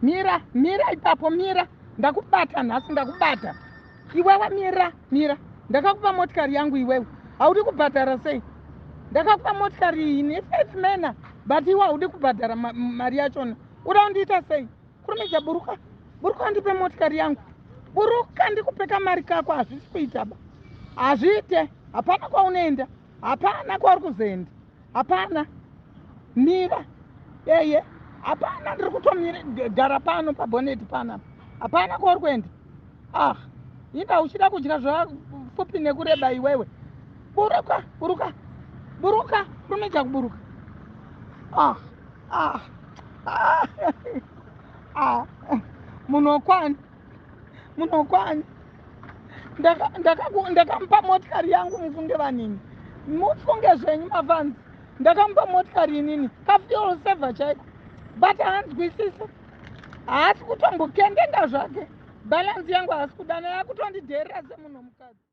Mira, mira ipapo, mira. Ndakubata nhasi, ndakubata. Iwewe mira, mira. Ndakakupa motikari yangu iwewe. Haudi kubhadhara sei? Ndakakupa motikari iyi nefaith manner, but iwe haudi kubhadhara mari yachona. Uda kundiita sei? Kurumidza buruka. Buruka ndipe motikari yangu. Buruka ndikupe kamari kako, hazvisi kuita ba. Hazviite. Hapana kwaunoenda. Hapana kwauri kuzoenda. Hapana. Mira. Eye. Hapana, ndiri kutomira gara pano pabhoneti panapa. Hapana kwauri kuenda. Ah. Inda uchida kudya zvapfupi nekureba iwewe. Buruka, buruka. Buruka, kurumidza kuburuka. Ah. Ah. Ah. Ah. Munokwani. Munokwani. Ndakamupa motikari yangu mufunge vanini. Mufunge zvenyu mafanzi. Ndakamupa motikari inini. Kafuel saver chaiko. But haanzwisisi. Haasi kutombokendenga zvake. Balance yangu haasi kudana yakutondidherera semunhu mukadzi.